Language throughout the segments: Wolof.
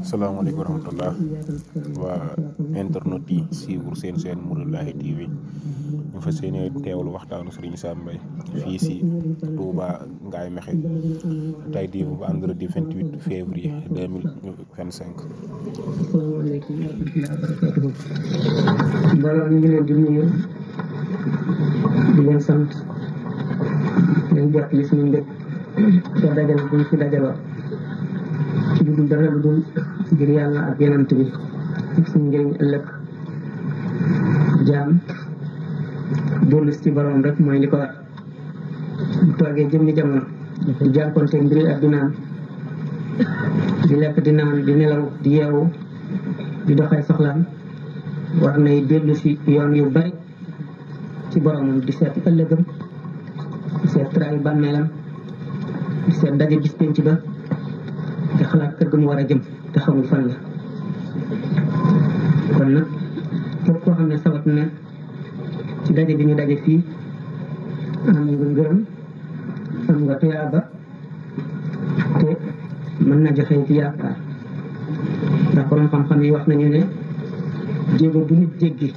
salaamaaleykum wa rahmatullah waa internet yi suivre seen Mouridullahi TV ñu fas yéene teewlu waxtaanu Serigne Sam Mbaye fii si Touba Ngaye Mékhé tey di vendredi 28 février 2025. asalaamaaleykum wa rahmatulah wa barakatuhu. mbooloo ñu ngi leen di nuyu di leen sant leen jot li suñu mbég te dajal buñ fi dajaloo ci lu dul dara lu dul ngir yàlla ak yonent bi ak suñu njëriñ ëllëg jaam dellu ci borom rek mooy li ko war bu toogee jëmmi jamono di jànkonte mbiri addunaam di lekk di naan di nelaw di yeewu di doxay soxlaam war nay dellu si yoon yu bari ci boromam di seet ëllëgam di seet traayu bàmmeelam di seet daje bis penc ba di xalaat kër ga mu war a jëm te xamul fan la. kon nag képp koo xam ne sabab na ci daje bi ñu daje fii am nga ngërëm am nga tuyaaba te mën na joxe ci yaakaar ndax borom xam-xam yi wax nañu ne jéego bu nit jéggi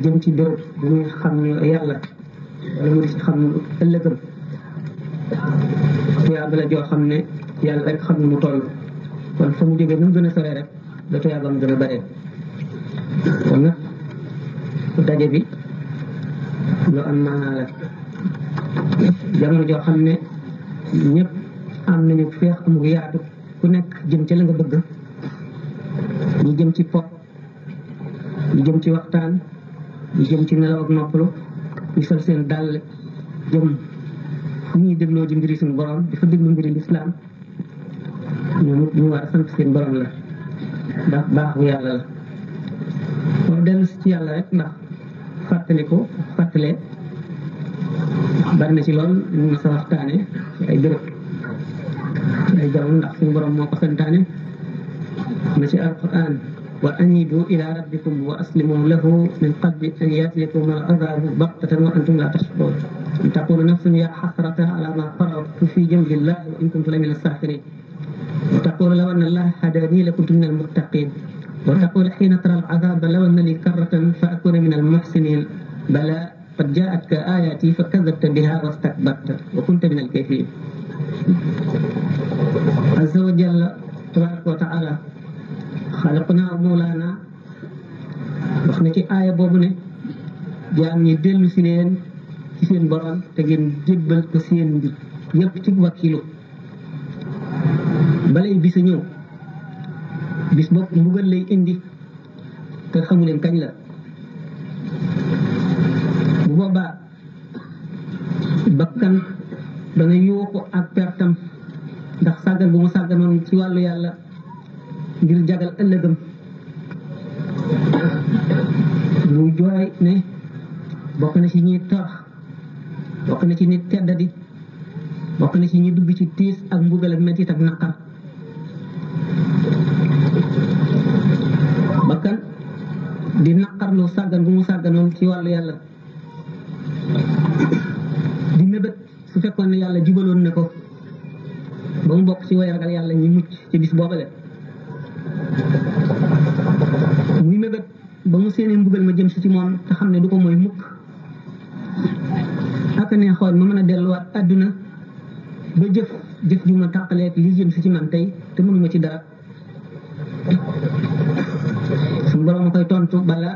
jëm ci béréb bu muy xam ne yàlla wala mu di ci xam ëllëgam tuyaaba la joo xam ne yàlla rek xam ne mu toll kon fa mu jógee nu mu gën a soree rek da tuyaabam gën a bëree kon nag daje bi lu am maanaa la jamono joo xam ne ñëpp am nañu feex amul yaatu ku nekk jëm ci la nga bëgg ñu jëm ci pop ñu jëm ci waxtaan ñu jëm ci nelaw ak noppalu ñu sol seen dàll jëm fu ñuy dégloo ji mbiri suñu borom di fa déglu mbiri lislaam ñoom ñu war a sant seen borom la ndax baaxu yàlla la soo dellu ci yàlla rek ndax fàttaliku fàttalee bari na ci lool ñu ma sa waxtaane ci ay béréb ci ay jamono ndax suñu borom moo ko santaane na ci alquran wa anibu ila rabbikum wa aslimu lahu min qabli an yatiyakum al azabu baghtatan wa antum la tashkurun an taqulu nafsun ya hasrata ala ma faradtu fi jambillahi wa in kuntu la min as-sakirin wa taqulu law anna allaha hadani la kuntu min al muttaqin wa taqulu hina tara al azaba law anna li karratan fa akuna min al muhsinin bala qad ja'atka ayati fa kadhabta biha wastakbarta wa kunta min al kafirin azza wa jalla tabaraka wa ta'ala xalaqnaa mawlaana wax na ci aaya boobu ne jaam ñi dellu si leen ci seen borom te ngeen jébbal ko seen mbir yépp ci wakkilu balay bisa ñëw bis bopp mbugal lay indi te xamu leen kañ la bu boobaa bakkan dana yuuxu ak pertam ndax sàggan bu mu sàgganoon ci wàllu yàlla ngir jagal ëllëgam muy jooy ne bokk na ci ñi torox bokk na ci nit teddadi bokk na ci ñi dugg ci tiis ak mbugal ak metit ak naqar bakkan di naqarlu sàggan bu mu sàgganoon ci wàllu yàlla di mébét su fekkoon ne yàlla jubaloon ne ko ba mu bokk ci way ragal yàlla ñi mucc ci bis boobale muy mébét ba mu séenee mbugal ma jëm si ci moom te xam ne du ko mooy mukk ak ne xool ma mën a delluwaat àdduna ba jëf ju ma tàqaleeg li jëm si ci man tey te mënuma ci dara suñu borom a koy tontu bala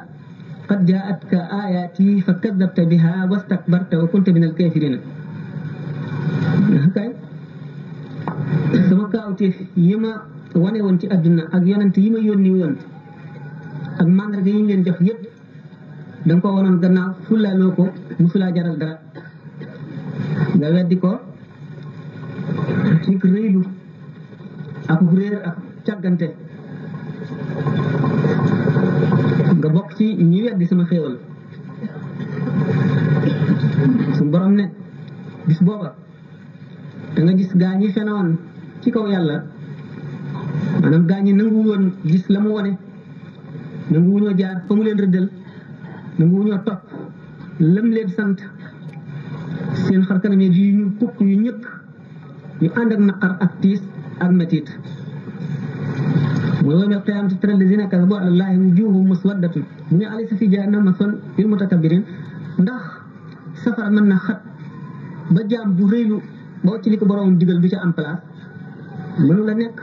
qad jaatka ayati fa kadabta biha wastakbarta wa kunta min al kafirina kay sama kaawteef yi ma wane woon ci àdduna ak yonent yi ma yónni woon ak mandarga yi ñu leen jox yëpp da nga ko wanoon gannaaw fulaaloo ko musulaa jaral dara nga weddi ko ci réylu ak réer ak càggante nga bokk ci ñi weddi sama xéewal suñu borom ne bis booba da nga gis gaa ñi fenoon ci kaw yàlla maanaam gaa ñi nanguwul woon gis la mu wone nanguwuñoo jaar fa mu leen rëddal nanguwuñoo topp lam leen sant seen xar kanam yi ñu kukk yu ñëkk ñu ànd ak naqar ak tiis ak metit mooy wa yawmal qiyaamati tara llaziina kazabu ala llaahi wujuuhuhum muswaddatun mu ne alaysa fi jahannama maswan lil mutakabbirin ndax safara mën na xat ba jaam bu rëylu ba wacc li ko boroomam digal du ca am place mënu la nekk.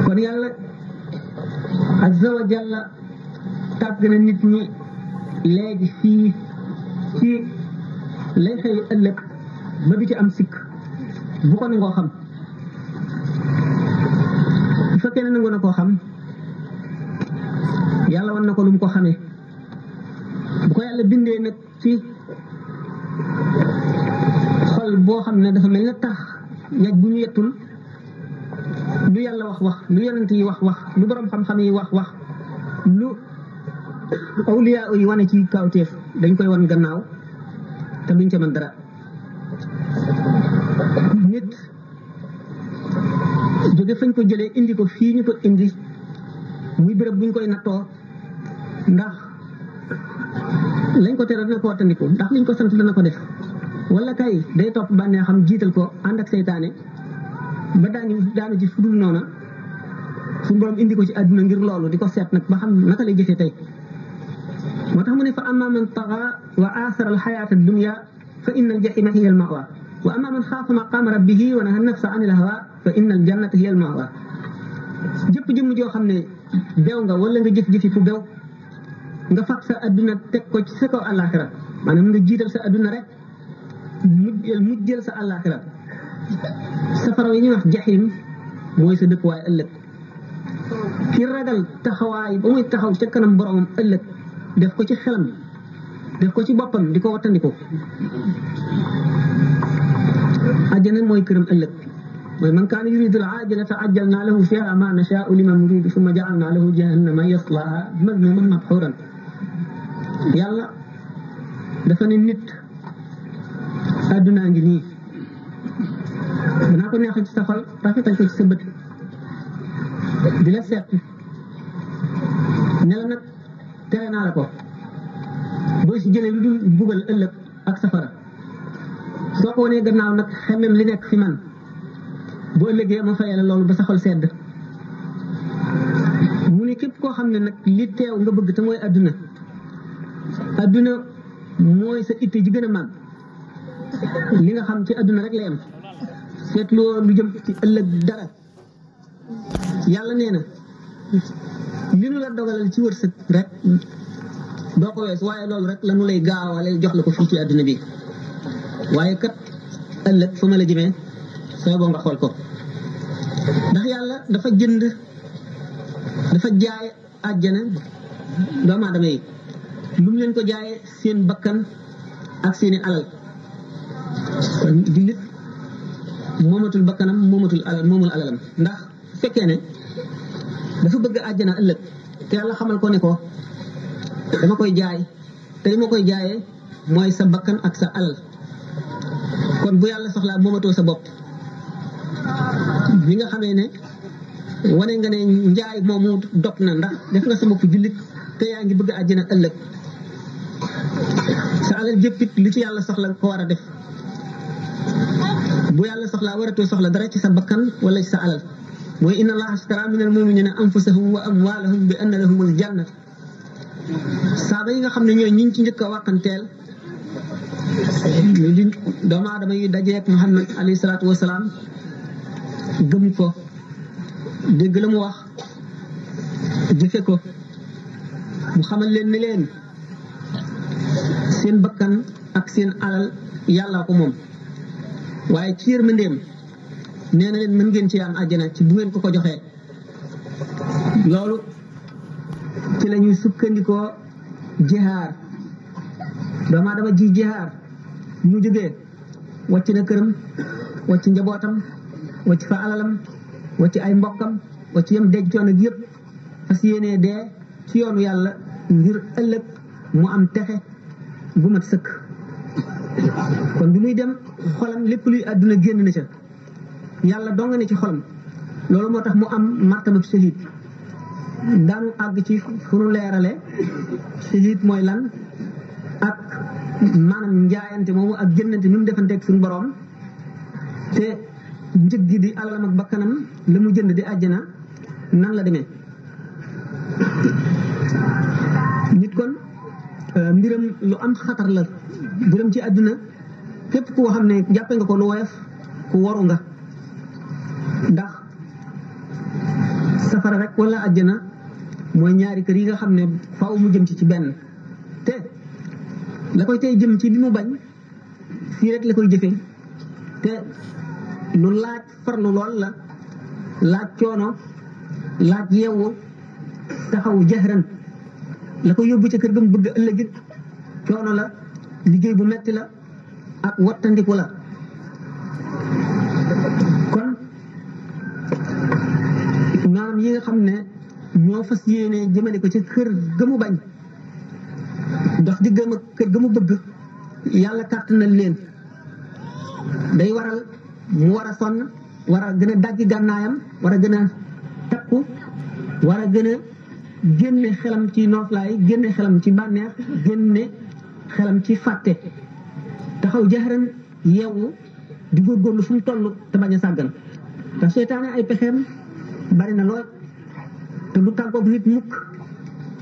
kon yàlla azza wa jalla tàgg na nit ñi léegi fii ci lay xëy ëllëg ba du ci am sikk bu ko nangoo xam. bu fekkee ne nangoo na koo xam yàlla wan na ko lu mu ko xamee bu ko yàlla bindee nag ci xol boo xam ne dafa mel ne tax ñaj bu ñu yettul lu yàlla wax lu yonent yi wax lu borom xam-xam yi wax lu awliya yi wane ci kawteef dañ koy wan gannaaw te duñ ca mën dara. nit jóge fañ ko jëlee indi ko fii ñu ko indi muy béréb buñ koy nattoo ndax lañ ko tere dina ko wattandiku ndax liñ ko sant dana ko def wala kay day topp bànnee xam jiital ko ànd ak seytaane ba daanu ci fudul noona suñu borom indi ko ci àdduna ngir loolu di ko seet nag ba xam naka lay jëfee tey. moo tax mu ne fa amma man taxa wa aasara alxayaata dunya fa inna aljahima hiya almawa wa amma man xaafa maqaama rabbihi wa naha nafsa an ilhawa fa inna aljannata hiya almawa. jëpp jëmm joo xam ne bew nga wala nga jëf-jëfi fu bew nga fab sa adduna teg ko ci sa kaw àllaaxira maanaam nga jiital sa adduna rek mujjël sa àllaaxira safara yi ñuy wax jaxim mooy sa dëkkuwaay ëllëg. ki ragal taxawaay ba muy taxaw ca kanam boromam ëllëg def ko ci xelam def ko ci boppam di ko wattandiku àjjana mooy këram ëllëg. mooy man kaana yuridu al-aajilata ajjalnaa lahu fiihaa maa nashaa'u liman nuriidu summa ja'alnaa lahu jahannama yaslaahaa madmuuman madhuuran. yàlla dafa ne nit addunaa ngi nii danaa ko neexal ci sa xol rafetal ko ci sa bët di la seet ne la nag tere naa la ko boo si jëlee lu dul bugal ëllëg ak safara soo ko wanee gannaaw nag xemem li nekk fi man boo ëllëgee ma fayal loolu ba sa xol sedd. mu ne képp koo xam ne nag li teew nga bëgg te mooy adduna mooy sa itte ji gën a màgg li nga xam ci adduna rek la yem seetloo lu jëm ci ëllëg dara. yàlla nee na li nu la dogalal ci wërsëg rek doo ko wees waaye loolu rek la nu lay gaawale jox la ko fii ci adduna bi waaye kat ëllëg fa ma la jëmee soo boo nga xool ko. ndax yàlla dafa jaay àjjana doomu aadama yi lu mu leen ko jaayee seen bakkan ak seeni alal. jullit moomatul bakkanam moomul alalam ndax fekkee ne dafa bëgg àjjana ëllëg te yàlla xamal ko ne ko dama koy jaay te li ma koy jaayee mooy sa bakkan ak sa alal kon bu yàlla soxlaa moomatoo sa bopp. bi nga xamee ne wane nga ne njaay moomu dog na ndax def nga sa bopp jullit te yaa ngi bëgg àjjana ëllëg sa alal jëppit li ci yàlla soxla ko war a def bu yàlla soxlaa waratoo soxla dara ci sa bakkan wala ci sa alal. mooy inna allaha ashtara minal mu'minina anfusahum wa amwalahum bi anna lahumul jannah. saaba yi nga xam ne ñooy ñi ci njëkk a wàqanteel di doomu aadama yu dajeek Muhammad alayhi salaatu wasalaam gëm ko dégg la mu wax jëfe ko mu xamal leen ne leen seen bakkan ak seen alal yàllaa ko moom waaye ci yërmandeem nee na leen mën ngeen ci am àjjana ci bu ngeen ko joxee. loolu ci la ñuy sukkandikoo jihaar doomu aadama ji jihaar mu jógee wàcc na këram wàcc njabootam wàcc fa alalam wàcc ay mbokkam wàcc yam dencoon ak yëpp fas yéenee dee ci yoonu yàlla ngir ëllëg mu am texe bu mat sëkk. kon bi muy dem xolam lépp luy àdduna génn na ca yàlla dong ne ci xolam. loolu moo tax mu am martabab shahid. daanu àgg ci fu nu leerale shahid mooy lan ak maanaam njaayante moomu ak jënnante ni mu defanteeg suñu borom te njëg gi di alalam ak bakkanam la mu jënd di àjjana nan la demee. nit kon mbiram lu am xatar la mbiram ci àdduna képp koo xam ne jàppe nga ko lu woyof ku waru nga ndax safara rek wala àjjana mooy ñaari kër yi nga xam ne faaw mu jëm ci benn te la koy tey jëm ci bi mu bañ fii rek la koy jëfee te lu laaj farlu lool la laaj coono laaj yeewu taxaw jahran la ko yóbbu ca kër ga mu bëgg ëllëgit coono la liggéey bu metti la ak wattandiku la kon maanaam yi nga xam ne ñoo fas yéene jëmale ko ci kër ga mu bañ dox diggam ak kër ga mu bëgg yàlla kàttanal leen day waral mu war a sonn war a gën a daggi gànnaayam war a gën a takku war a gën a génne xelam ci nooflaay génne xelam ci bànneex génne xelam ci fàtte taxaw jaxaran yeewu di góorgóorlu fu mu toll te bañ a sàggan te seytaane ay pexeem bari na lool te du tàggoog nit mukk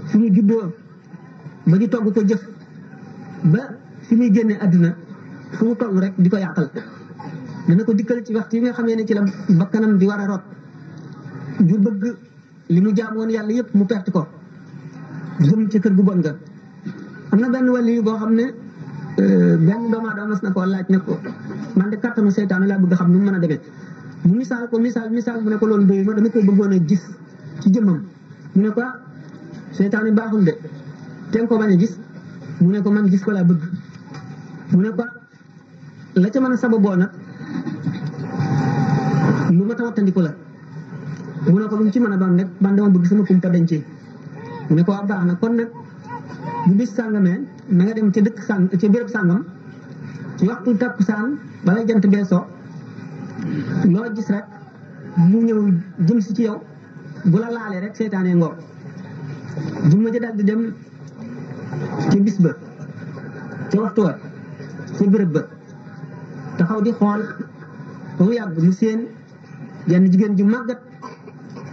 fi muy juddoo ba ñu togg ko jëf ba fi muy génne àddina fu mu toll rek di ko yàqal dana ko dikkal ci waxtu yi nga xamee ne ci la bakkanam di war a rot ngir bëgg li mu jaam woon yàlla yëpp mu perte ko jëm ci kër gu bon nga am na benn wàll yu boo xam ne benn doomu aadama mas na koo laaj ne ko man de kattanu seytaane laa bëgg xam nu mu mën a demee mu misaal ko misaal mu ne ko loolu doyu ma dama koy bëggoon a gis ci jëmmam mu ne ko seytaane baaxul de te nga ko bañ a gis mu ne ko man gis ko laa bëgg mu ne ko la ca mën a sababoo nag lu ma tawattandiku la mu ne ko lu mu ci mën a doon rek man dama bëgg sama kumpa dencee mu ne ko waa baax na kon nag bu bis sàngamee na nga dem ca dëkk sàng ca béréb sàngam ci waxtu takkusaan bala jant bee soo loo gis rek mu ñëw jëm si ci yow bu la laalee rek seytaane ngoor jumma ja daal di dem ca bis ba ca waxtu wa ca béréb ba taxaw di xool ba mu yàgg mu seen jenn jigéen ju màggat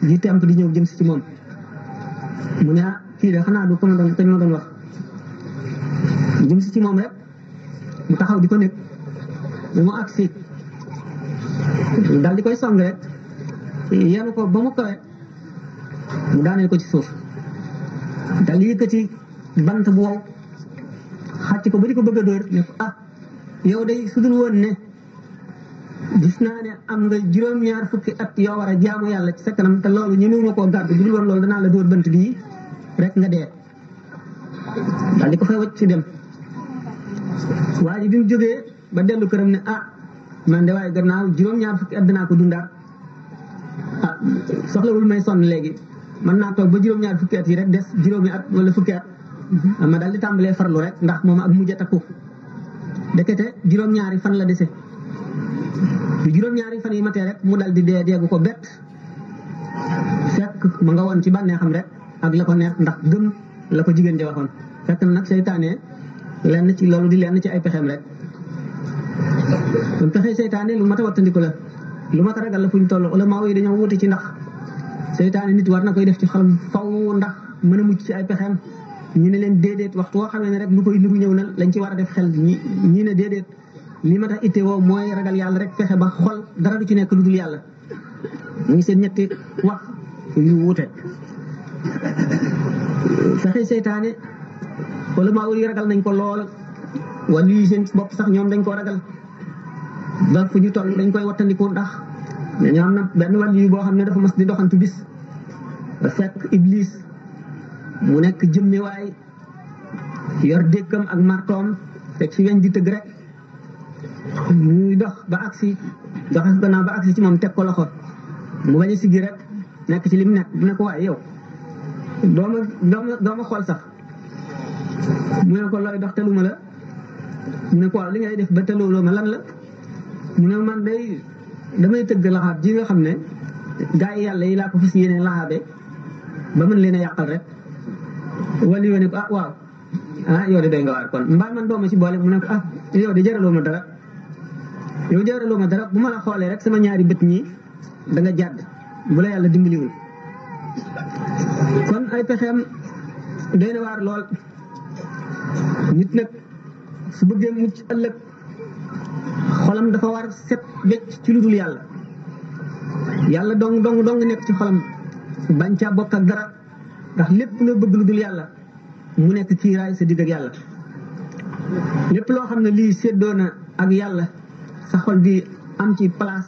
ji temp di ñëw jëm si ci moom mu ne kii de xanaa du ko ma doon wax jëm si ci moom rek mu taxaw di ko nekk ba mu agsi daal di koy song rek yenu ko ba mu kawe mu daaneel ko ci suuf daal di yëkkati bant bu wow xàcc ko ba di ko bëgg a dóor ne ko yow day sudul woon ne gis naa ne am nga juróom-ñaar fukki at yoo war a jaamu yàlla ci sa kanam te loolu ñemewuma koo gàddu bu dul woon loolu danaa la dóor bant bii rek nga dee daal di ko fay wacc ci dem waa ji bi mu jógee ba dellu këram ne man de waaye gannaaw juróom-ñaar fukki at dinaa ko dundaat soxlawul may sonn léegi mën naa toog ba juróom-ñaar fukki at yi rek des juróomi at wala fukki at ma daal di tàmbalee farlu rek ndax moom ak mujj a takku dekete juróom-ñaari fan la dese bi juróom-ñaari fan yi matee rek mu dal di dee deegu ko bett fekk ma nga woon ci bànnee xam rek ak la ko neex ndax gëm la ko jigéen ja waxoon fekk na nag seytaane lenn ci loolu di lenn ci ay pexeem rek kon pexe seytaane lu mat a wattandiku la lu mat a ragal la fu ñu toll wala maaw yi dañoo wuti ci ndax seytaane nit war na koy def ci xalam faw ndax mën a mucc ci ay pexeem ñi ne leen déedéet waxtu woo xamee ne rek lu koy niru ñëw na lañ ci war a def xel ñi ne déedéet li ma tax itte woo mooy ragal yàlla rek fexe ba xol dara du ci nekk lu dul yàlla mu ngi seen ñetti wax yu wuute fexe seytaane wala maa wër yi ragal nañ ko lool wala yi seen bopp sax ñoom dañ koo ragal ba fu ñu toll dañ koy wattandiku ndax dañoo am na benn wàll yu boo xam ne dafa mas di doxantu bis ba fekk iblis mu nekk jëmmiwaay yor dékkam ak martoom teg ci weñ di tëgg rek muy dox ba agsi doxe gannaaw ba agsi ci moom teg ko loxo mu bañ a siggi rek nekk ci lim nekk bu ne ko waaye yow dooma xool sax mu ne ko looy dox teluma la mu ne ko waaw li ngay def ba teluloo ma lan la mu ne man day damay tëgg laxaab ji nga xam ne gaa yi yàlla yi laa ko fas yéene laxaabe ba mën leen a yàqal rek wala yoo ne ko waaw yow de doy nga waar kon mbaa man dooma ci boole mu ne ko yow de jaraloo ma dara yow jaaraloo ma dara bu ma la xoolee rek sama ñaari bët ñi da nga jàdd bu la yàlla dimbaliwul kon ay pexeem doy na waar lool nit nag su bëggee mucc ëllëg xolam dafa war set wecc ci lu dul yàlla yàlla dong dong dong nekk ci xolam bañ caa bokk ak dara ndax lépp loo bëgg lu dul yàlla mu nekk kiiraay sa digg ak yàlla lépp loo xam ne lii séddoo na ak yàlla sa xol di am ci place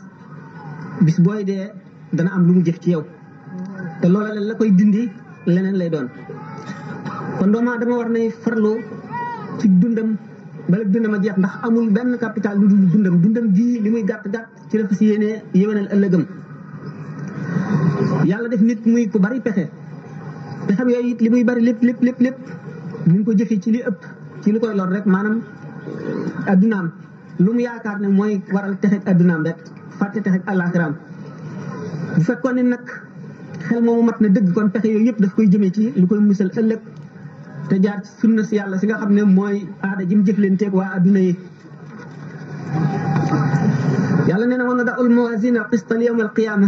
bis booy dee dana am lu mu jëf ci yow te loola la koy dindi leneen lay doon kon doomu aadama war nay farlu ci dundam bala dundam a jeex ndax amul benn capital lu dul dundam gii li muy gàtt gàtt ci la fas yéenee yéwénal ëllëgam yàlla def nit muy ku bari pexe pexem yooyu it li muy bari lépp bu ñu ko jëfee ci li ëpp ci li koy lor rek maanaam addunaam lu mu yaakaar ne mooy waral texeg addunaam rek fàtte texeg àllaaxiraam bu fekkoon ne nag xel moomu mat na dëgg kon pexe yooyu yëpp daf koy jëmee ci lu koy musal ëllëg te jaar ci sunna si yàlla si nga xam ne mooy aada ji mu jëflanteeg waa adduna yi yàlla nee na wa nada'u al-mawaazina al-qista li yawm al-qiyaama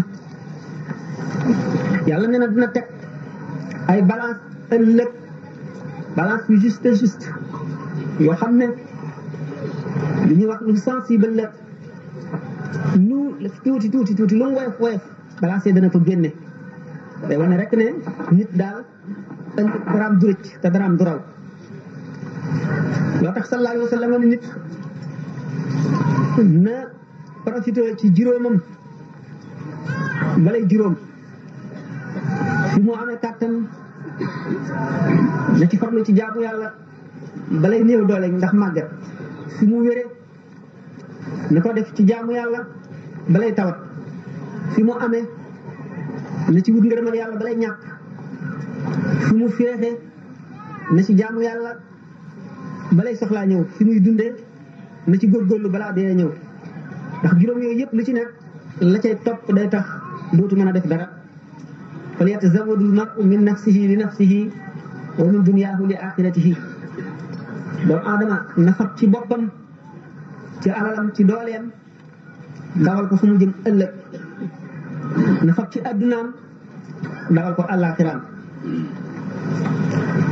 yàlla nee na dina teg ay balance ëllëg balance yu juste yoo xam ne li ñuy wax lu sensible la lu tuuti lu mu woyof balance yi dana ko génne day wane rek ne nit daal ëllëg daraam du rëcc te daraam du raw loo tax sallallahu alayhi wa sallam ne nit na profité ci juróomam balay juróom fi mu amee kàttan na ci farlu ci jaamu yàlla balay néew doole ndax màggat fi mu wére na ko def ci jaamu yàlla balay tawat fi mu amee na ci wut ngërëmal yàlla balay ñàkk fi mu féexe na ci jaamu yàlla balay soxlaa ñëw fi muy dundee na ci góorgóorlu balaa dee ñëw ndax juróom yooyu yëpp lu ci nekk la cay topp day tax dootu mën a def dara fal yatazawwadu l-mar'u min nafsihi li nafsihi wa min dunyaahu li axiratihi doomu aadama na fab ci boppam ci alalam ci dooleem dawal ko fu mu jëm ëllëg na fab ci addunaam dawal ko àllaaxiraam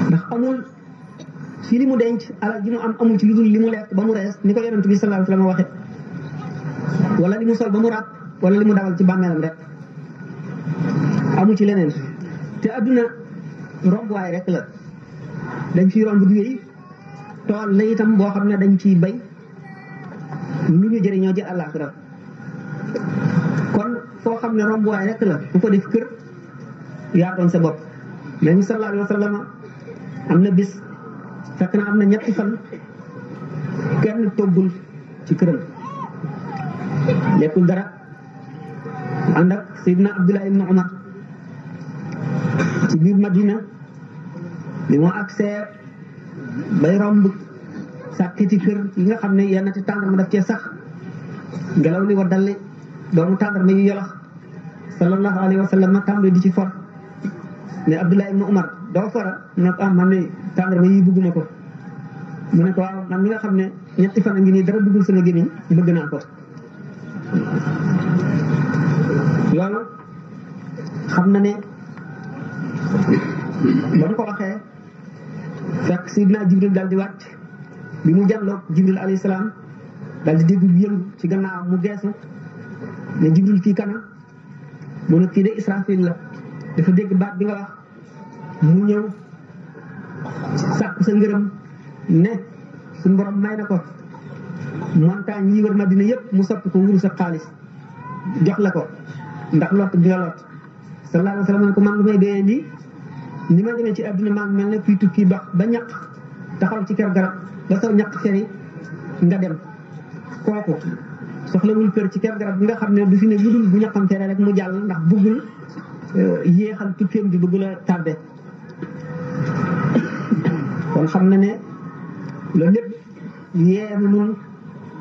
ndax amul ci li mu denc alal ji mu am amul ci lu dul li mu lekk ba mu rees ni ko yonent bi sallallahu alayhi wa sallam waxe wala li mu sol ba mu ràpp wala li mu dawal ci bàmmeelam rek amul ci leneen te adduna rombuwaay rek la dañ fiy romb di wéy tool la itam boo xam ne dañ ciy bay lu ñu jëriñoo ci àllaaxira kon foo xam ne rombuwaay rek la bu ko def kër yaa doon sa bopp mais ñu sallallahu alayhi wa sallam am na bis fekk na am na ñetti fan kenn toggul ci këram lekkul dara ànd ak Seydina Abdullah ibn Umar ci biir Madina bi moo agsee bay romb sàkkiti kër yi nga xam ne yenn ti tàndarma daf cee sax ngelaw li wa dalli doomu tàndarma yu yolax sallallahu alayhi wa sallam tàmbali di ci for ne Abdullah ibn Umar doo fora mu ne ko man ne tàndarma yi bugguma ko mu ne ko waaw man mi nga xam ne ñetti fan a ngi nii dara duggul sama gémmiñ bëgg naa ko loolu xam na ne ba mu ko waxee fekk Seydina Jibril daal di wàcc bi mu jàlloog Jibril alayhi salaam daal di dégg yëngu ci gannaaw mu geesu ne Jibril kii kana mu ne kii de Israfil la dafa dégg baat bi nga wax mu ñëw sàkku sa ngërëm ne suñu borom may na ko montagne yi wër Madina yëpp mu soppi ko wuru sa xaalis jox la ko ndax lot bi nga lot sallallahu alayhi wa sallam ne ko man lu may doyee nii ni ma demee ci adduna maa ngi mel ne kuy tukki dox ba ñaq taxaw ci kër garab ba saw ñaq feri nga dem kooku soxlawul kër ci kër garab bi nga xam ne du fi ne lu dul bu ñaqam fere rek mu jàll ndax bëggul yéexal tukkeem bi bëggul a tardé kon xam na ne loolu lépp yeenu nun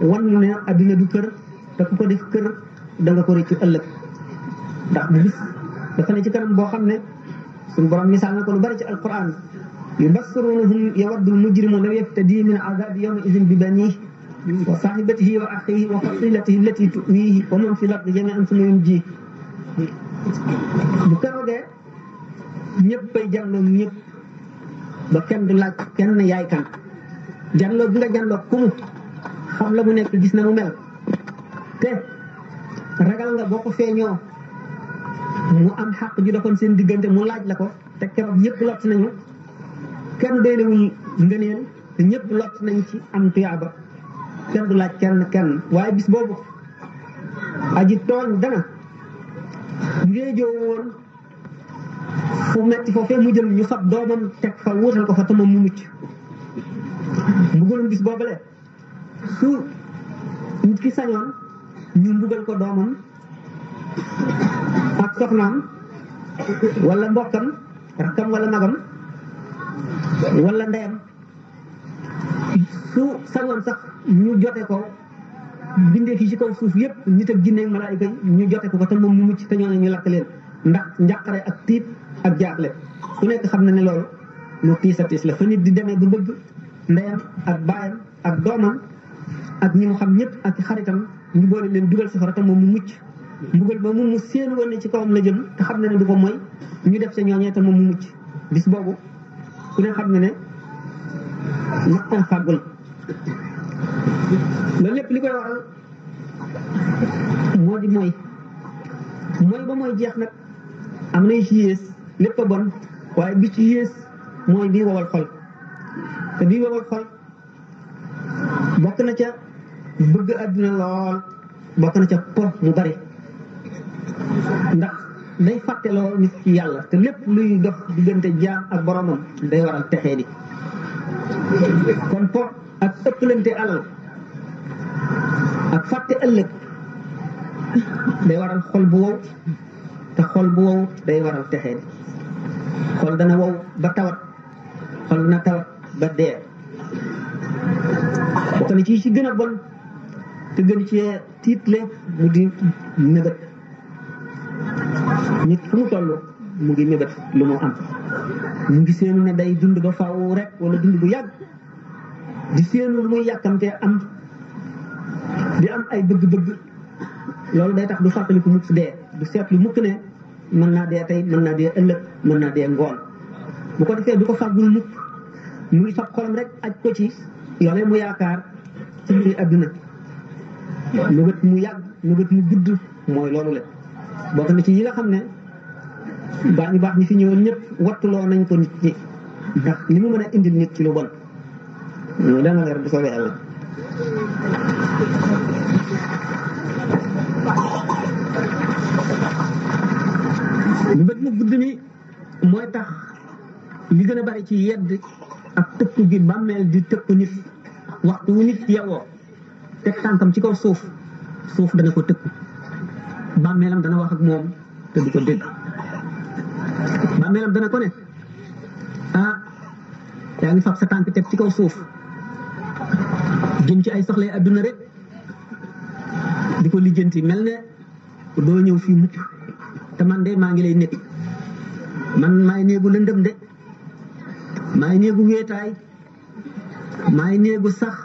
wan nu ne adduna du kër te ku ko def kër da nga ko rëccu ëllëg ndax bis dafa ne ci kanam boo xam ne suñu borom misaal na ko lu bari ci alquran yubassirunahum yawaddu al-mujrimu law yaftadi min azabi yawma idhin bi banihi wa sahibatihi wa akhihi wa fasilatihi allati tuwihi wa man fi lardi jami'an summa yunji bu keroogee ñëpp bay jànloo ñëpp ba kenn du laaj kenn yaay kan jànloo bi nga jànloo ku mu xam la mu nekk gis na mu mel te ragal nga boo ko feeñoo mu am xàq ju doxoon seen diggante mu laaj la ko te keroog ñëpp lott nañu kenn doylewul ngëneel te ñëpp lott nañ ci am tuyaaba kenn du laaj kenn waaye bis boobu aji tooñ dana ngéejoo woon fu metti foofee mu jëm ñu fab doomam teg fa wuutal ko fa te moom mu mucc mbugalum bis boobale su nit ki sañoon ñu mbugal ko doomam ak soxnaam wala mbokkam rakkam wala magam wala ndeyam su sañoon sax ñu jote ko bindee fii ci kaw suuf yëpp nit ak jinne ak malaayika yi ñu jote ko te moom mu mucc te ñooñu ñu lakk leen ndax njàqare ak tiit ak jaaxle ku nekk xam na ne loolu lu tiis a tiis la fa nit di demee ba bëgg ndeyam ak baayam ak doomam ak ñi mu xam ñëpp ak xaritam ñu boole leen dugal safara te moom mu mucc mbugal ba mu seen woon ne ci kawam la jëm te xam na ne du ko mooy ñu def sa ñooñee te moom mu mucc bis boobu ku ne xam na ne naqan fàggul loolu lépp li koy waral moo di mooy ba mooy jeex nag am nay ci yées lépp a bon waaye bi ci yées mooy bii wowal xol te bii wowal xol bokk na ca bëgg àdduna lool bokk na ca po mu bari ndax day fàtteloo nit ci yàlla te lépp luy dox diggante jaam ak boromam day waral texee di kon po ak ëppalante alal ak fàtte ëllëg day waral xol bu wow te xol bu wow day waral texee di xol dana wow ba tawat xol dana tawat ba dee bokk na ci gën a bon te gën ci tiitle mu di mébét nit fu mu toll mu ngi mébét lu mu am mu ngi seenu ne day dund ba faaw rek wala dund bu yàgg di seenu lu muy yàkkamtee am di am ay bëgg-bëgg loolu day tax du fàttaliku mukk dee du seetlu mukk ne mën naa dee tey mën naa dee ëllëg mën naa dee ngoon bu ko defee du ko fàggul mukk mu ngi fab xolam rek aj ko ci loolee mu yaakaar ci mbiri àdduna mébét mu yàgg mébét mu gudd mooy loolu la bokk na ci yi nga xam ne baa ñu baax ñi fi ñëwoon ñëpp wattuloo nañ ko nit ñi ndax li mu mën a indil nit ci lu bon loolu dana leer bu soobee yàlla mébét mu gudd mi mooy tax li gën a bari ci yedd ak tëkku gi bàmmeel di tëkku nit waxtu wu nit yewoo teg tànkam ci kaw suuf dana ko tëkku bàmmeelam dana wax ak moom te du ko dégg bàmmeelam dana ko ne yaa ngi fab sa tànk teg ci kaw suuf jëm ci ay soxlay adduna rek di ko lijjanti mel ne doo ñëw fii mukk te man de maa ngi lay nekk man maay néegu lëndëm de maay néegu wéetaay maay néegu sax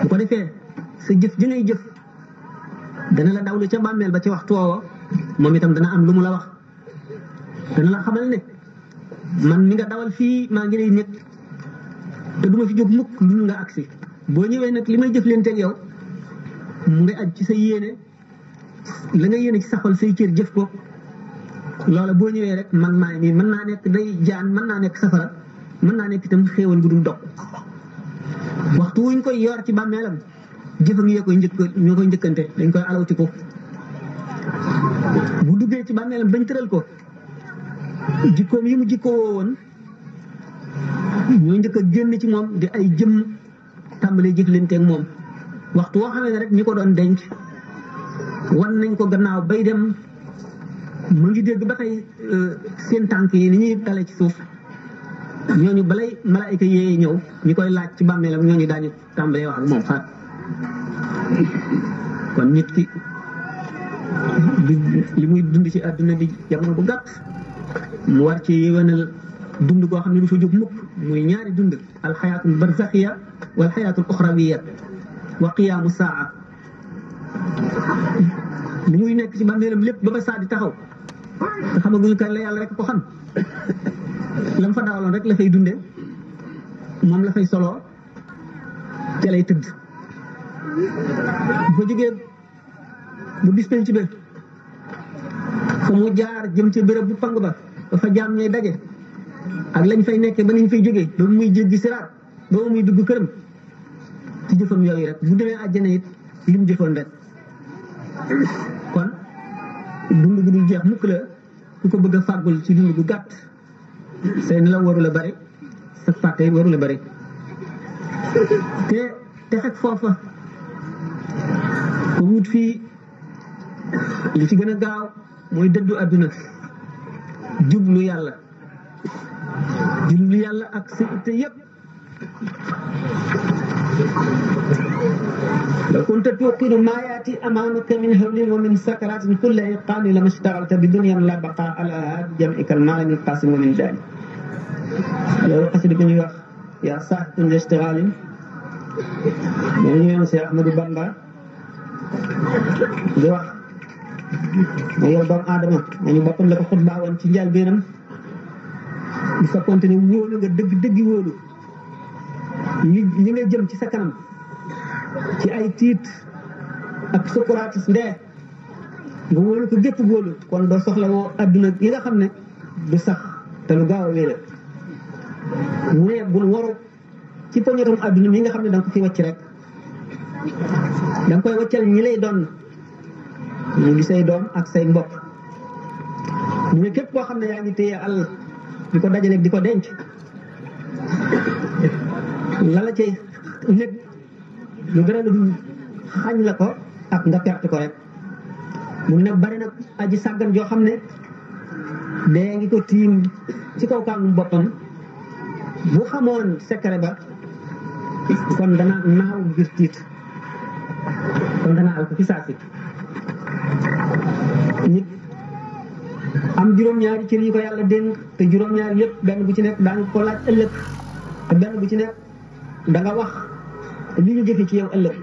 bu ko defee sa jëf ji ngay jëf dana la dawlu ca bàmmeel ba ci waxtu woowa moom itam dana am lu mu la wax dana la xamal ne man mi nga dawal fii maa ngi lay nekk te duma fi jóg mukk lu nga agsi boo ñëwee nag li may jëf leen teg yow mu ngi aj ci sa yéene la nga yéene ci sa xol say cër jëf ko loola boo ñëwee rek man maay nii mën naa nekk day jaan mën naa nekk safara mën naa nekk itam xéewal gu dul dog waxtu wuñ koy yor ci bàmmeelam jëfam yee koy ñoo koy njëkkante dañ koy alawti ko bu duggee ci bàmmeelam bañ tëral ko jikkoom yi mu jikkoo woon ñoo njëkk a génn ci moom di ay jëm tàmbalee jëflanteeg moom waxtu woo xamee ne rek ñi ko doon denc wan nañ ko gannaaw bay dem mu ngi dégg ba tey seen tànk yi ni ñuy dale ci suuf ñooñu balay malaayika yee ñëw ñi koy laaj ci bàmmeelam ñooñu daañu tàmbalee wax ak moom xaat kon nit ki li muy dund ci àdduna di jamono bu gàtt mu war ci yéwénal dund koo xam ne du fa jóg mukk muy ñaari dund alxayaatul barzaxiya wal xayaatul uxrawiya wa qiyaamu saa li muy nekk ci bàmmeelam lépp ba saa di taxaw te xamaguñu kan la yàlla rek ko xam la mu fa dawaloon rek la fay dunde moom la fay soloo ca lay tëdd bu fa jógee bu bis penc ba fa mu jaar jëm ca béréb bu pang ba dafa jaam ñooy daje ak lañ fay nekkee ba nañ fay jógee ba muy jéggi siraat ba muy dugg këram ci jëfam yooyu rek bu demee àjjana it li mu jëfoon rek kon dund gu dul jeex mukk la ku ko bëgg a fàggul ci dund gu gàtt say nelaw waru la bari sa fàtte waru la bari te xeg foofa ko wut fii li ci gën a gaaw mooy dëddu àdduna jublu yàlla ak sa itte yépp law kunta tuqinu maa yaati amaamaka min hawlin wa min sakaratin kulla iqaani lama ishtagalta bi dunyan la baqaa alaha bi jam'ika al-maalami al-qaasim wa min daani loolu xasida ko ñuy wax yaa saaxibun ishtigalin ñoo ñu yoon Cheikh Ahmadou Bamba di wax ma yow doomu aadama nañu boppam la ko xutbaa woon ci njëlbéenam bu fekkoonte ne wóolu nga dëgg wóolu li nga jëm ci sa kanam ci ay tiit ak sukkuraatis ndee nga wóolu ko gépp wóolu kon doo soxla woo adduna yi nga xam ne du sax te lu gaaw a wéy la mu ne bul waru ci poñetum adduna mi nga xam ne da nga ko fi wàcc rek da nga koy wàccal ñi lay doon ñu di say doom ak say mbokk ñu ne képp koo xam ne yaa ngi téye àll di ko dajale di ko denc la la cay lépp lu gën a dul xañ la ko ak nga perte ko rek mu ne bari nag aji sàggan joo xam ne dee ngi ko tiim ci kaw kàngum boppam bu xamoon secret ba kon dana naaw ngir tiit kon dana al ko fi saasi nit am juróom-ñaari cër yi ko yàlla dénk te juróom-ñaari yëpp benn bu ci nekk daañu ko laaj ëllëg te benn bu ci nekk da nga wax li ñu jëfe ci yow ëllëg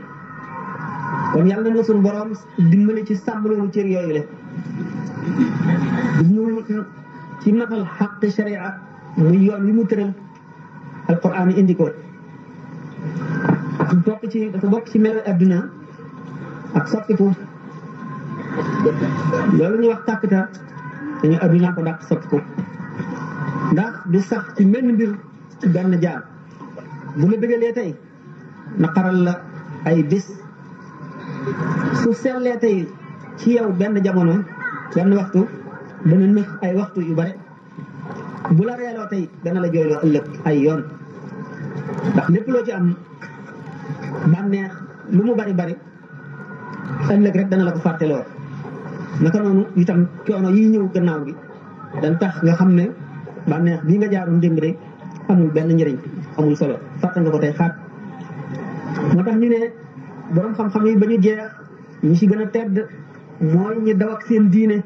kon yàlla na suñu borom dimbali ci sàmm loolu cër yooyu le ñu ci matal xaq sharia muy yoon wi mu tëral alquran indi ko dafa bokk ci melo adduna ak soppiku loolu ñuy wax tàkkta dañu adduna ko dàq soppiku ndax du sax ci menn mbir ci benn jaar bu la bëggalee tey naqaral la ay bis su sellee tey ci yow benn jamono benn waxtu dana nëx ay waxtu yu bare bu la reeloo tey dana la jooyloo ëllëg ay yoon ndax lépp loo ci am bànneex lu mu bari bari ëllëg rek dana la ko fàtteloo naka noonu itam coono yi ñëw gannaaw gi dañ tax nga xam ne bànneex bii nga jaaroon démb de amul benn njëriñ amul solo fàtte nga ko tey xaat moo tax ñu ne borom xam-xam yi ba ñu jeex ñi ci gën a tedd mooy ñi daw ak seen diine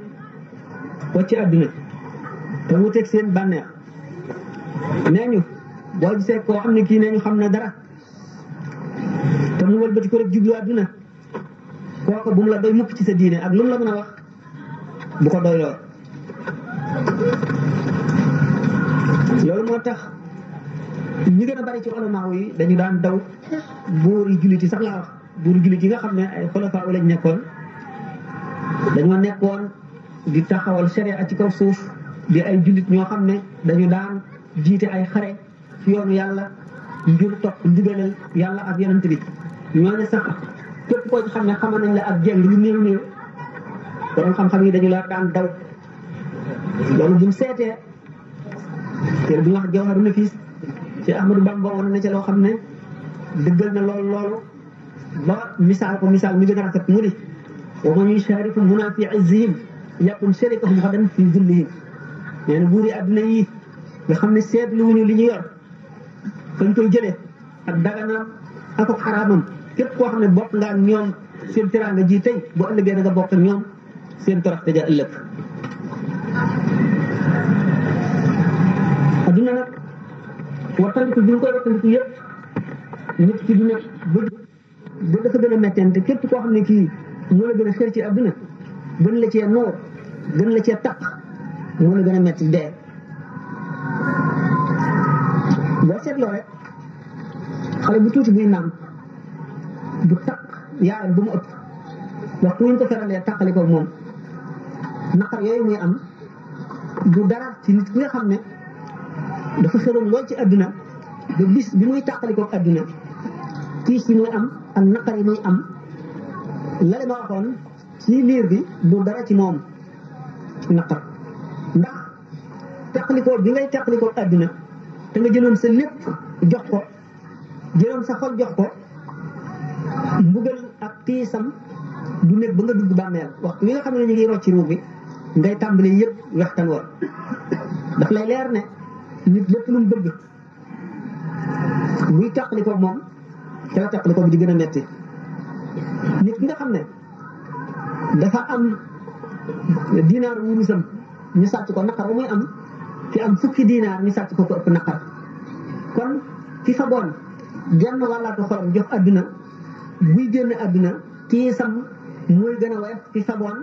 wacc àdduna te wuteeg seen bànneex nee ñu boo gisee koo xam ne kii nee ñu xam ne dara te mu wëlbati ko rek jublu àdduna kooku bu mu la doy mukk ci sa diine ak lu mu la mën a wax bu ko doy lool loolu moo tax ñi gën a bari ci ulamaaw yi dañu daan daw buuri jullit yi sax laa wax buuri jullit yi nga xam ne ay xulafaa lañ nekkoon dañoo nekkoon di taxawal sharia ci kaw suuf di ay jullit ñoo xam ne dañu daan jiite ay xare ci yoonu yàlla ngir topp ndigalal yàlla ak yonent bi ñooñu sax képp koo ci xam ne xamal nañ la ak jeng lu néew néew borom xam-xam yi dañu la daan daw loolu buñ seetee te bu ñu wax Jawharu Nafis ci Ahmadou Bamba woon na ca loo xam ne dëggal na loolu ba misaal ko misaal mi gën a rafet mu ni wa man yushariku muna fi izzihim yakun sharikahum xadan fi zullihim nee na buuri àdduna yi nga xam ne seetlu wuñu li ñu yor fañ koy jëlee ak daganam ak xaraamam képp koo xam ne bokk nga ak ñoom seen teraanga ji tey bu ëllëgee da nga bokk ak ñoom seen toroxte ja ëllëg adduna nag wattandiku bi ñu koy wattandiku yëpp nit ki dina bëgg dafa gën a mettente képp koo xam ne kii moo la gën a xër ci adduna gën la cee noor gën la cee taq moo la gën a metti dee. boo seetloo rek xale bu tuuti buy naan du taq yaayam bu mu ëpp waxtu wuñ ko feralee taqali ko moom naqar yooyu muy am du dara ci nit ki nga xam ne dafa xëroon lool ci adduna ba bis bi muy taqali ko adduna tiis yi muy am ak naqar yi muy am lale ma waxoon ci liir bi du dara ci moom naqar ndax taqalikoo bi ngay taqalikoo adduna te nga jëloon sa lépp jox ko jëloon sa xol jox ko mbugal ak tiisam du nekk ba nga dugg bàmmeel waxtu wi nga xam ne ñu ngi rocci ruux bi ngay tàmbalee yëpp wextan war daf lay leer ne nit lépp lu mu bëgg buy taqalikoo moom te la taqalikoo bi di gën a metti nit ki nga xam ne dafa am dinaar wurusam ñu sàcc ko naqar ba muy am ki am fukki dinaar ñu sàcc ko ëpp naqar kon ki fa boon genn wàllaatu xolam jox adduna buy génn adduna tiisam mooy gën a woyof ki fa boon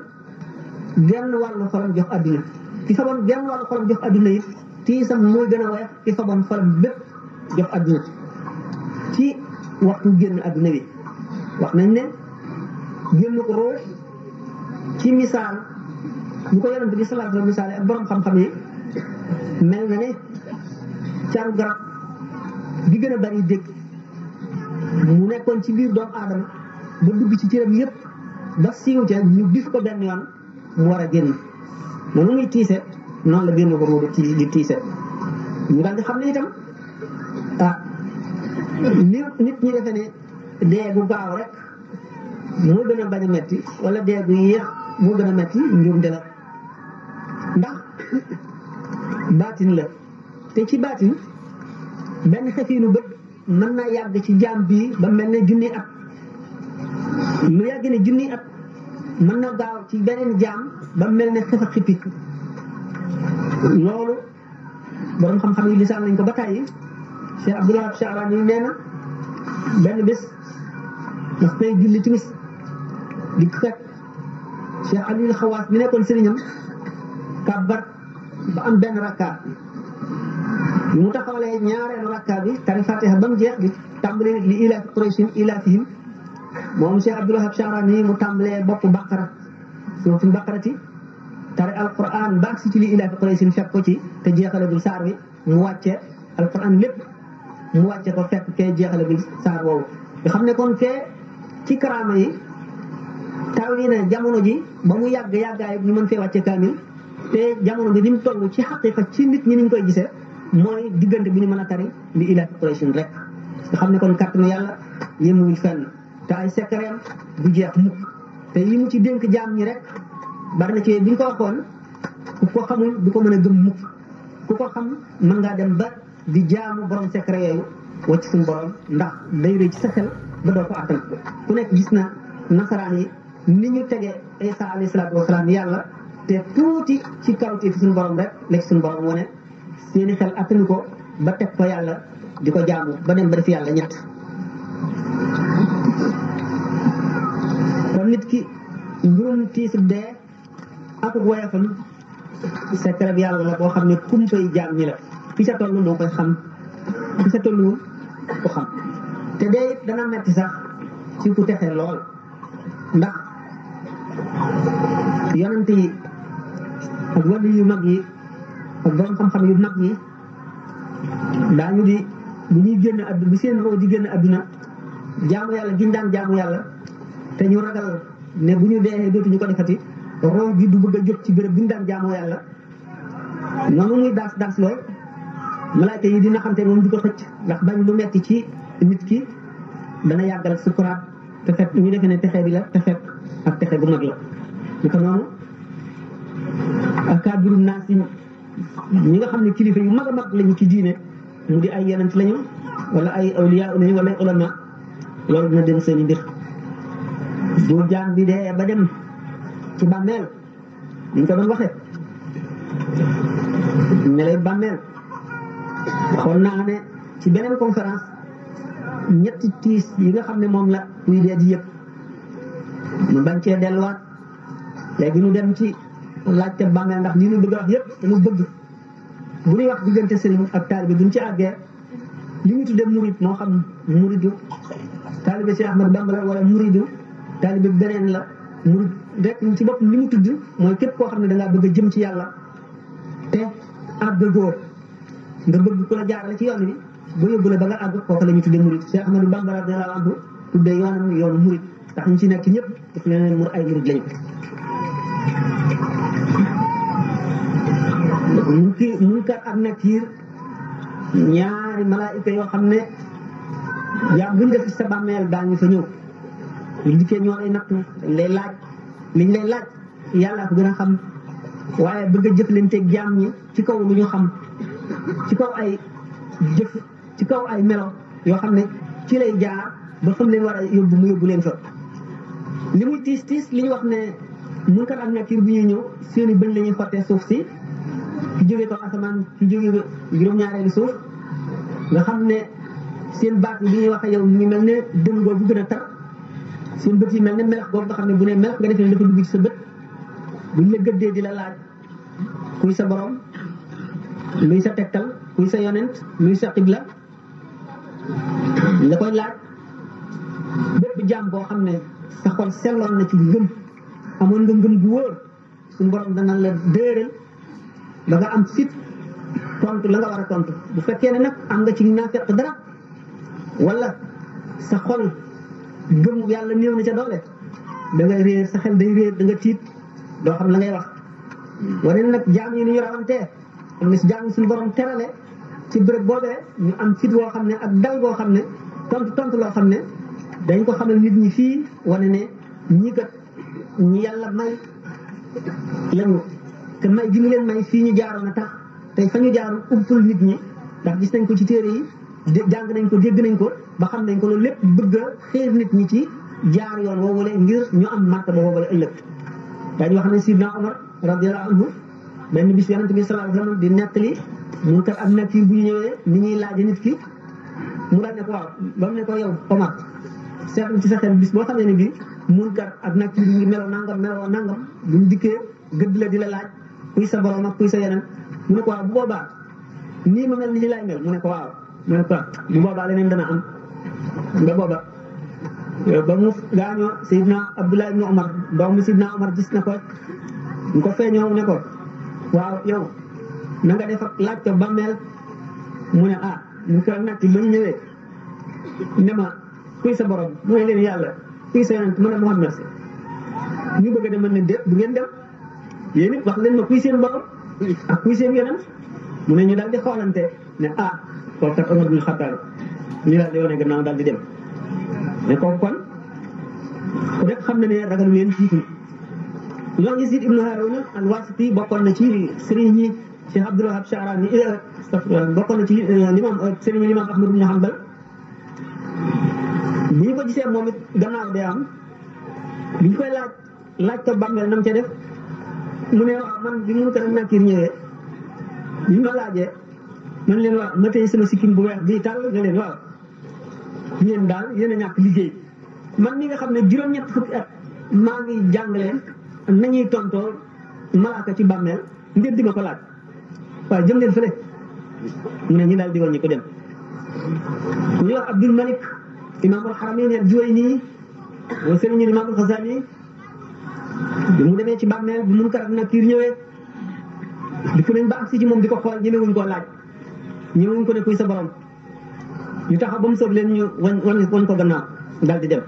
genn wàllu xolam jox adduna ki fa boon genn wàllu xolam jox adduna it tiisam mooy gën a woyof ki fa boon xolam bépp jox adduna ci waxtu génn adduna bi wax nañ ne génn ko ruux ci misaal bu ko yonent bi sallallahu alayhi wa sallam misaale ak borom xam-xam yi mel na ne caru garab bi gën a bari dégg mu nekkoon ci biir doomu aadama ba dugg ci cëram yëpp ba siiw ca ñu bif ko benn yoon mu war a génn noonu muy tiise noonu la génn ko ruudu ci di tiise ñu daal di xam ne itam li nit ñi defe ne dee gu gaaw rek moo gën a bañ a metti wala dee gu yéex moo gën a metti njuumte la ndax baatin la te ci baatin benn xefiinu bët mën naa yàgg ci jaam bii ba mel ne junni at lu yàgg ne junni at mën na gaaw ci beneen jaam ba mel ne xef a xippi loolu borom xam-xam yi lisaan nañ ko ba tàyyi Cheikh Abdul Wahab Sha'rani yi nee na benn bés daf koy julli timis di fekk Cheikh Aliou Xawaas mi nekkoon sëriñam kàbbar ba am benn rakkaat bi mu taxawalee ñaareelu rakkaat bi tari Fatiha ba mu jeex di tàmbali li ilaafi Qurayshin ilaafihim moom Cheikh Abdul Wahab Sha'rani mu tàmbalee boppu Baqara suuratul Baqarati tari alquran ba agsi ci li ilaafi Qurayshin fekk ko ci te jeexalagul saar bi mu wàcce alquran lépp mu wàcce ko fekk kee jeexalagul saar woowu nga xam ne kon fee ci karaama yi taw yi ne jamono ji ba mu yàgg yàggaay ñu mën fee wàcce kaamil te jamono bi ni mu toll ci xaqiqa ci nit ñi niñ koy gisee mooy diggante bu ñu mën a tari li ilaafi Qurayshin rek nga xam ne kon kàttanu yàlla yéemuwul fenn te ay sekkareem du jeex mukk te yi mu ci dénk jaam ñi rek bari na ci bi ñu ko waxoon ku ko xamul du ko mën a gëm mukk ku ko xam mën ngaa dem ba di jaamu borom secret yooyu wacc suñu borom ndax day rëy ci sa xel ba doo ko attan ku nekk gis na nasaraan yi ni ñu tegee Isa alayhi salaatu wasalaam yàlla te tuuti ci kawti fi suñu borom rek la ci suñu borom wane seeni xel attanu ko ba teg ko yàlla di ko jaamu ba dem ba def yàlla ñett kon nit ki mbirum tiisu dee ak woyafam secret bi yàlla la boo xam ne kumpay jaam ñi la fi sa toll moo koy xam fi sa tolluwul ko xam te dee it dana metti sax ci ku texee lool ndax yonent yi ak wàllu yu mag yi ak borom xam-xam yu mag yi daañu di bu ñuy génn adduna bu seen roo di génn adduna jaamu yàlla giñ daan jaamu yàlla te ñu ragal ne bu ñu dee dootuñu ko defati roo gi du bëgg a jóg ci béréb bi ñu daan jaamoo yàlla noonu muy daas lool malaayka yi dina xam te moom du ko xëcc ndax bañ lu metti ci nit ki dana yàggal sukuraat te fekk ñu defee ne texe bi la te fekk ak texe bu mag la ñu ko noonu ak kabiru naas yi ñi nga xam ne kilifa yu mag a mag lañu ci diine mu di ay yonent lañu wala ay awliya lañu wala ay ulama loolu dina dem seen i mbir bu jaam bi dee ba dem ci bàmmeel ñu ko doon waxee ne lay bàmmeel waxoon naa ne ci beneen conférence ñetti tiis yi nga xam ne moom la kuy dee di yëpp mu bañ cee delluwaat léegi ñu dem ci laajte bàmmeel ndax li ñu bëgg a wax yëpp dañu bëgg bu ñuy wax diggante sëriñ ak taalibe duñ ci àggee li ñu tuddee murid moo xam muridu taalibe Cheikh Ahmad Bamba la wala muridu taalibe beneen la murid rek ci bopp li mu tudd mooy képp koo xam ne dangaa bëgg a jëm ci yàlla te àggagoo nga bëgg ku la jaarale ci yoon bi ba yóbbu la ba nga àgg kooku la ñu tuddee murid Cheikh Ahmad Bamba radiyallahu anhu tuddee yoonu murid tax ñu ci nekk ñëpp daf leen mur ay murid lañu Munkar ak Nakiir ñaari malaayika yoo xam ne yaa buñ def ci sa bàmmeel daañu fa ñëw ñu dikkee ñoo lay nattu dañ lay laaj liñ lay laaj yàlla ko gën a xam waaye bëgg a jëflanteeg jaam ñi ci kaw lu ñu xam ci kaw ay jëf ci kaw ay melo yoo xam ne ci lay jaar ba xam leen war a yóbbu mu yóbbu leen fa li muy tiis tiis li ñu wax ne Munkar ak Nakiir bu ñuy ñëw seeni bëñ la ñuy xottee suuf si ci jógee kaw asamaan ci jógee juróom-ñaareelu suuf nga xam ne seen baat bi ñuy wax yow ñu mel ne dënn boobu gën a tar seen bët yi mel ne melax boobu nga xam ne bu ne melax nga defee ne dafa dugg ci sa bët buñ la gëddee di la laaj kuy sa borom luy sa tegtal kuy sa yonent luy sa xibla la koy laaj bépp jaam boo xam ne sa xol selloon na ci ngëm amoon nga ngëm bu wóor suñu borom dana la dëral ba nga am fit tontu la nga war a tontu bu fekkee ne nag am nga ci naafeq dara wala sa xol gëm yàlla néew na ca doole da ngay réer sa xel day réer da nga tiit doo xam la ngay wax. wane nag jaam yi ni ñu rawantee am na si jaam yi suñu borom terale ci béréb boobee ñu am fit woo xam ne ak dal boo xam ne tontu loo xam ne dañ ko xamal nit ñi fii wane ne ñi kat ñi yàlla may lañu te may gi mu leen may fii ñu jaaroon a tax tey fa ñu jaaroon umpul nit ñi ndax gis nañ ko ci téere yi jàng nañ ko dégg nañ ko ba xam nañ ko loolu lépp bëgg a xeer nit ñi ci jaar yoon woowule ngir ñu am martaba boobule ëllëg. daañu wax ne Sidna Omar radiyallahu anhu benn bis yonent bi sallallahu alayhi wa sallam di nettali Munkar ak Nakiir bu ñu ñëwee ni ñuy laaje nit ki mu daal ne ko waaw ba mu ne ko yow Omar seetlu ci sa xel bis boo xamee ne bi Munkar ak Nakiir ñu ngi meloo nangam buñ dikkee gëdd la di la laaj kuy sa borom ak kuy sa yeneen mu ne ko waaw bu boobaa nii ma mel ni lay mel mu ne ko waaw mu ne ko bu boobaa leneen dana am nga booba ba mu gaañoo Seydina Abdullah ibn Omar doomu Seydina Omar gis na ko ñu ko feeñoo ne ko waaw yow na nga def ak laaj ko bàmmeel mu ne ñu ko nag ba ñu ñëwee ne ma kuy sa borom mu ne leen yàlla kuy sa yonent mu ne Muhammad ñu bëgg a dem ne déet du ngeen dem yéen it wax leen ma kuy seen borom ak kuy seen yonent mu ne ñu daal di xoolante ne kooku kat Omar bin Xattaab ñu daal di wane gannaaw daal di dem ne kooku kon ku nekk xam na ne ragal leen tiitul ñoo Yaziid ibnu Haaruna al-Waasiti bokkoon na ci sëriñ ñi Cheikh Abdul Wahab Sha'rani bokkoon na ci sëriñ Limaam Ahmad ibnu Hanbal bi ñu ko gisee moom it gannaaw day am bi ñu koy laaj ko bàmmeel nam ca def mu ne waaw man bi Munkar ak Nakiir ñëwee bi ñu ma laajee man leen waaw ma tey sama sikkim bu weex bii tàll nga leen waaw yéen daal yéen a ñàkk liggéey man mi nga xam ne juróom-ñett fukki at maa ngi jàngale nañuy tontoo malaaka ci bàmmeel ngeen di ma ko laaj waaye jëm leen fële mu ne ñu daal di wàññi ko dem ku ñuy wax Abdul Malik imaamul Haramayn al-Juwayni mooy sëriñu imaamul Xasaali bi mu demee ci bàmmeel bu Munkar ak Nakiir ñëwee di ko nañ ba agsi ci moom di ko xool ñemewuñ koo laaj ñemewuñ ko ne kuy sa borom ñu taxaw ba mu soob leen ñu wan ko gannaaw daal di dem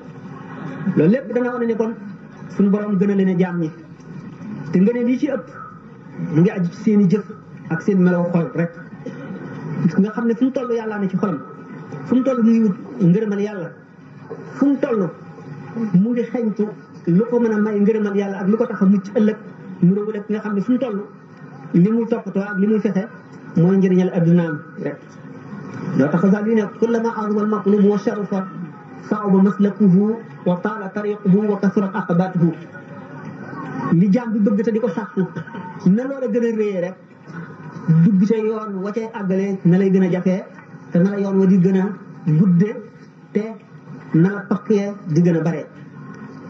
loolu lépp dana wane ne kon suñu borom gën a leen a jaam ñi te nga ne lii ci ëpp mu ngi aju ci seen i jëf ak seen melaw xol rek nga xam ne fu mu toll yàllaa ne ci xolam fu mu toll mu ngi wut ngërëmal yàlla fu mu toll mu ngi xeñtu lu ko mën a may ngërëmal yàlla ak lu ko tax a mucc ëllëg mu réewu lépp nga xam ne fu mu toll li muy toppatoo ak li muy fexe mooy njëriñal addunaam rek loo tax sax li ne kullama azuma al-matlubu wa sharafa sa'uba maslakuhu wa taala tariquhu wa kasurat aqabatuhu li jaam bi bëgg te di ko sàkku na loola gën a réyee rek dugg ca yoon wa cay àggale na lay gën a jafee te na la yoon wa di gën a gudde te na la tokkee di gën a bare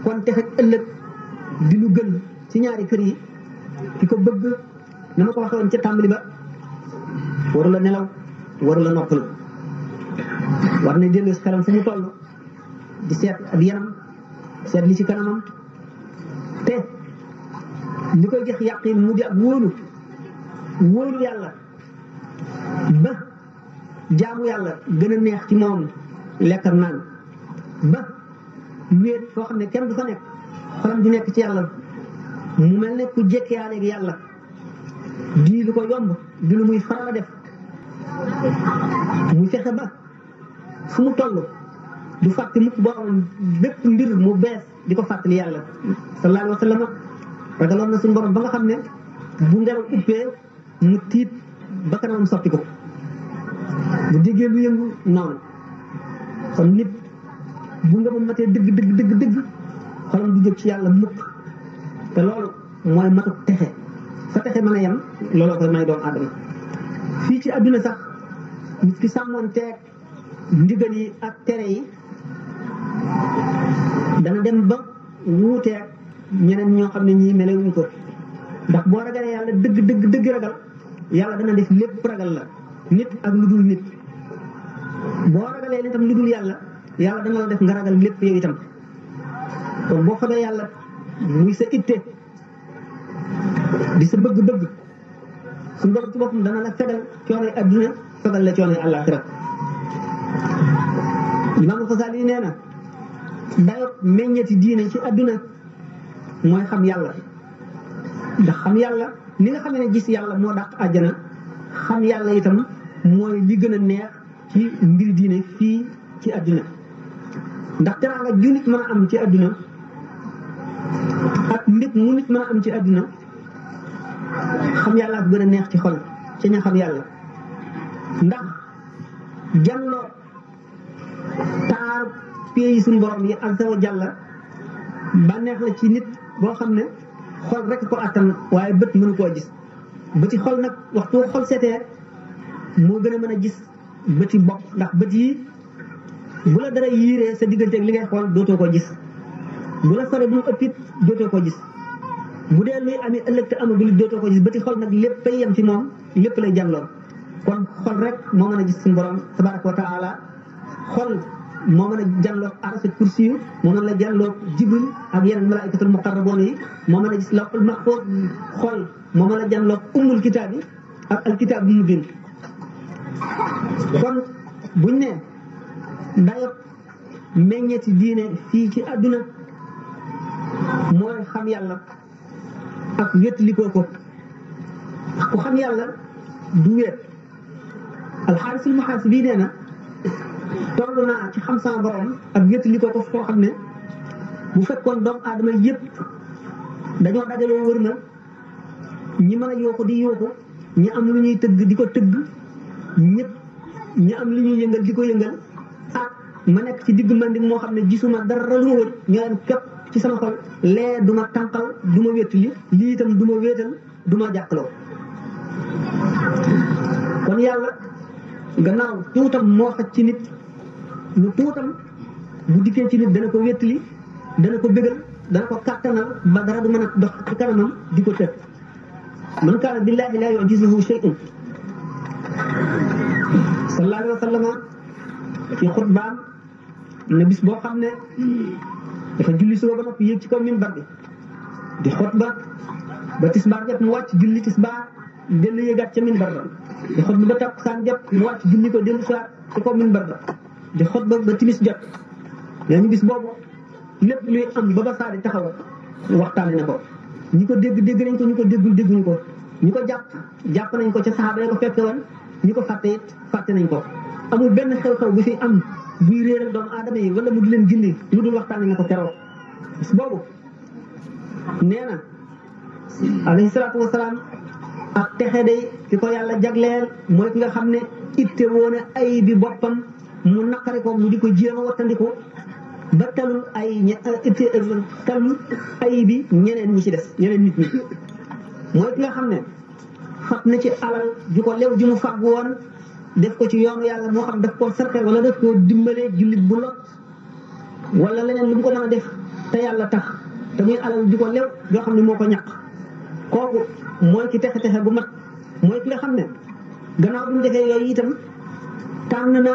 kon texe ëllëg di lu gën ci ñaari kër yi ki ko bëgg na ma ko waxee woon ca tàmbali ba waru la nelaw waru la noppalu war na dellu si xelam fu mu toll di seet ab yanam seet li ci kanamam te li koy jox yàqin mu di ak wóolu yàlla ba jaamu yàlla gën a neex ci moom lekk ak naan ba wéet foo xam ne kenn du fa nekk xolam di nekk ci yàlla mu mel ne ku jekkiyaale ak yàlla di lu ko yomb di lu muy faral a def muy fexe ba fu mu toll du fàtte mukk borom bépp mbir mu bees di ko fàttali yàlla sallallahu alayhi wa sallam ragaloon na suñu borom ba nga xam ne bu ngelaw uppee mu tiit ba kanamam soppi ko bu déggee lu yëngu noonu kon nit bu nga ma matee dëgg xolam du jóg ci yàlla mukk te loolu mooy matu texe fa texe mën a yem looloo koy may doomu aadama fii ci àdduna sax nit ki sàmmoon teeg ndigal yi ak tere yi dana dem ba wuuteeg ñeneen ñoo xam ne ñii melewuñ ko ndax boo ragalee yàlla dëgg ragal yàlla dana def lépp ragal la nit ak lu dul nit boo ragalee itam lu dul yàlla yàlla dana la def nga ragal lépp yow itam kon boo xamee yàlla muy sa itte di sa bëgg-bëgg suñu borom ci boppam dana la fegal coonoy adduna fegal la coonoy àllaaxira Imaam Xasaali yi nee na dayo meññeeti diine ci adduna mooy xam yàlla ndax xam yàlla ni nga xamee ne gis yàlla moo dàq àjjana xam yàlla itam mooy li gën a neex ci mbiri diine fii ci adduna ndax teraanga ju nit mën a am ci adduna ak mbir mu nit mën a am ci adduna xam yàlla ak gën a neex ci xol ci ña xam yàlla ndax janloo taar pays suñu borom yi azza wa jalla bànneex la ci nit boo xam ne xol rek ko attan waaye bët mënu koo gis bëti xol nag waxtu xol seetee moo gën a mën a gis bëti bopp ndax bët yi bu la dara yiiree sa diggante ak li ngay xool dootoo ko gis bu la sore bu mu ëppit dootoo ko gis bu dee luy amee ëllëg te amagul dootoo ko gis bëti xol nag lépp ay yem ci moom lépp lay jànloon kon xol rek moo mën a gis suñu borom tabaraka wa taala xol moo mën a jànloog arasa kursi yu moo mën a jànloog jibril ak yeneen malaayikatul muqarraboon yi moo mën a gis lawhul mahfuus xol moo mën a jànloog ummul kitaab yi ak alkitaab bi mu bind kon buñ ne dayo meññeeti diine fii ci àdduna mooy xam yàlla ak wétlikoo ko ku xam yàlla du wéet alxaarisul muhaasibi nee na toll naa ci xam sama borom ak wétlikoo ko foo xam ne bu fekkoon doomu aadama yëpp dañoo dajaloo wër na ñi mën a yooxu di yooxu ñi am lu ñuy tëgg di ko tëgg ñëpp ñi am lu ñuy yëngal di ko yëngal ak ma nekk ci digg mandi moo xam ne gisuma dara lu ma wër ñoo leen képp ci sama xol lee du ma tànqal du ma wétali lii itam du ma wéetal du ma jàkkaloo kon yàlla gannaaw tuutam moo xaj ci nit lu tuutam bu dikkee ci nit dana ko wétali dana ko bégal dana ko kàttanal ba dara du mën a dox ci kanamam di ko tëj man kaana billaahi laa yu'jizuhu shay'un sallallahu alayhi wa sallam ci xutbaam ne bis boo xam ne dafa julli suba ba noppi yéeg ci kaw minbar bi di xutba ba tisbaar jot mu wàcc julli tisbaar dellu yéegaat ca minbar ba di xutba ba takkusaan jot mu wàcc julli ko dellu siwaat ci kaw minbar ba di xutba ba timis jot léegi bis boobu lépp luy am ba ba saa di taxaw waxtaane na ko ñi ko dégg nañ ko ñu ko déggul dégguñu ko ñi ko jàpp nañ ko ca saxaaba yi ko fekke woon ñi ko fàtte it fàtte nañ ko amul benn xew-xew bu fi am buy réeral doomu aadama yi wala mu di leen gindi lu dul waxtaane na ko keroog bis boobu nee na alayhi salaatu wasalaam ak texe day ki ko yàlla jagleel mooy ki nga xam ne itte woon ay bi boppam mu naqari ko mu di ko jéem a wattandiku ba talul talul ay bi ñeneen ñi ci des ñeneen nit ñi mooy ki nga xam ne fab na ci alal ju ko lew ju mu fàgg woon def ko ci yoonu yàlla moo xam daf koo sarxe wala daf koo dimbalee jullit bu lot wala leneen lu mu ko mën a def te yàlla tax te muy alal ju ko lew yoo xam ne moo ko ñàq kooku mooy ki texe-texe bu mat mooy ki nga xam ne gannaaw bu mu defee yooyu itam tànn na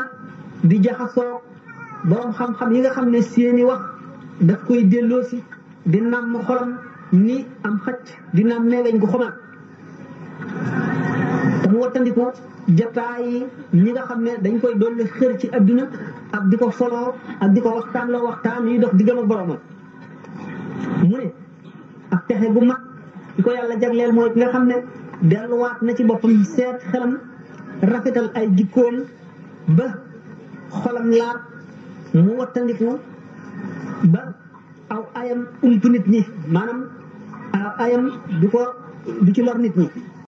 di jaxasoo borom xam-xam yi nga xam ne seeni wax daf koy delloosi di nàmm xolam ni am xacc di nàmm meeweñ gu xomaat te mu wattandiku jataay ñi nga xam ne dañ koy dolli xër ci adduna ak di ko foloo ak di ko waxtaan yi dox diggam ak boromam mu ne ak texe gu mag di ko yàlla jagleel mooy ki nga xam ne delluwaat na ci boppam seet xelam rafetal ay jikkoom ba xolam laat mu wattandiku ba aw ayam ump nit ñi maanaam aw ayam du ci lor nit ñi